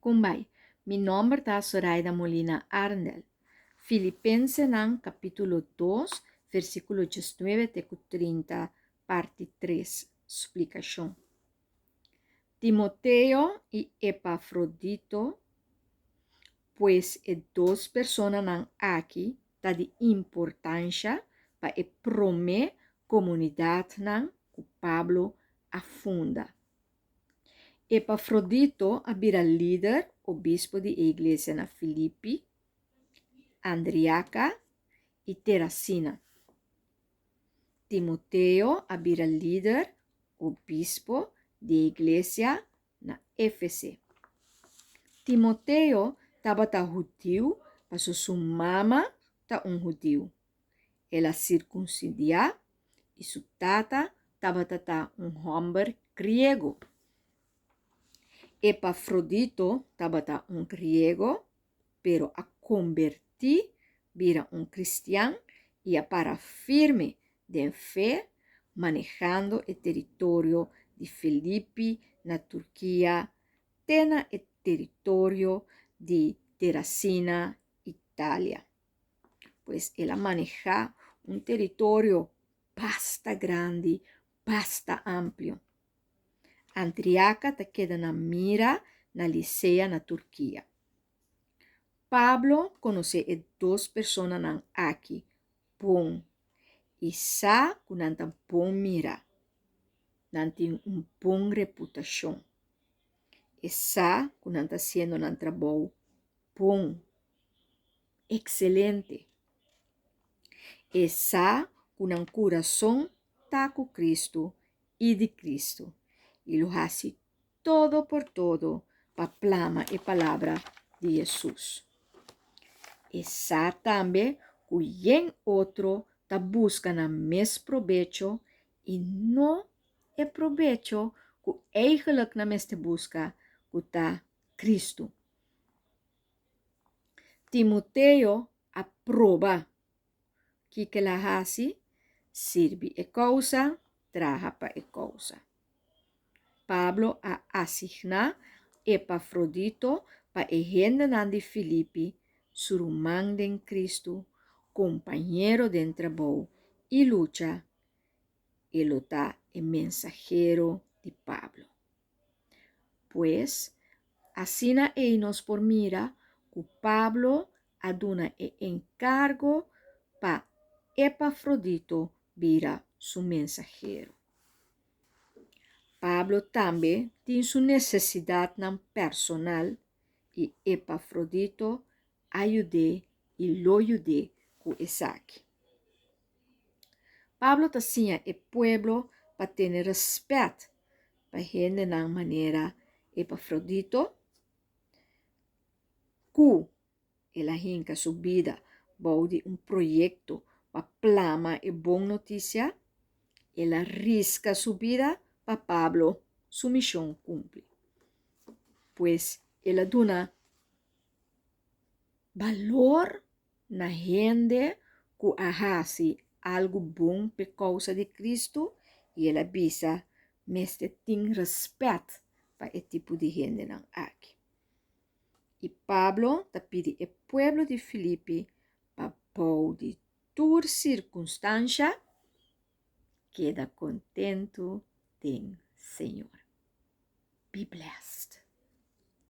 Kumbai, mi nòmber ta Soraida Molina Arendel. Filipensenan kapítulo dos, versíkulo diesnuebe te ku trinta, parti tres, splikashon. Timoteo i Epafrodito, pues e dos personanan aki ta di importansha pa e promé komunidatnan ku Pablo a funda. Epafrodito a bira lider, obispo di e iglesia na Filipi, Andriaka i Terasina. Timoteo a bira lider, obispo di e iglesia na Efese. Timoteo tabata hudiu paso su mama ta un hudiu. El a sirkunsidiá i su tata tabata ta un hòmber griego. Epafrodito tabata un griego, pero a kombertí bira un kristian i a para firme den fe, manehando e teritorio di Filipi na Turkia te na e teritorio di Terasina, Italia. Pues el a manehá un teritorio basta grandi, basta amplio. Antriaka ta keda na Mira na Lisea na Turkia. Pablo konosé e dos personanan aki bon i sa ku nan ta bon mira. Nan tin un bon reputashon. E sa ku nan ta hasiendo nan trabou bon. Excelente! E sa ku nan kurason ta ku Kristu i di Kristu, i lo hasi todo por todo pa plama e palabra di Hesus. E sa tambe ku yen otro ta buska nan mes probecho i no e probecho ku eigenlik nan mester buska, ku ta Kristu. Timoteo a proba. Kiko el a hasi? Sirbi e kousa, traha pa e kousa. Pablo a asigná Epafrodito pa e hendenan di Filipi, su ruman den Kristu, kompañero den trabou i lucha, e lo ta e mensahero di Pablo. Pues, asina ei nos por mira ku Pablo a duna e enkargo pa Epafrodito bira su mensahero. Pablo tambe tin su nesesidatnan personal i Epafrodito a yud'é i lo yud'é ku esaki. Pablo ta siña e pueblo pa tene rèspèt pa hendenan manera Epafrodito, ku el a hinka su bida bou di un proyekto pa plama e bon notisia, el a riska su bida pa Pablo su mishon kumpli. Pues el a duna balor na hende ku a hasi algu bon p'e kousa di Kristu i el a bisa mester tin rèspèt pa e tipo di hendenan aki. I Pablo ta pidi e pueblo di Filipi pa bou di tur sirkunstansha keda kontentu den Señor. Be blessed.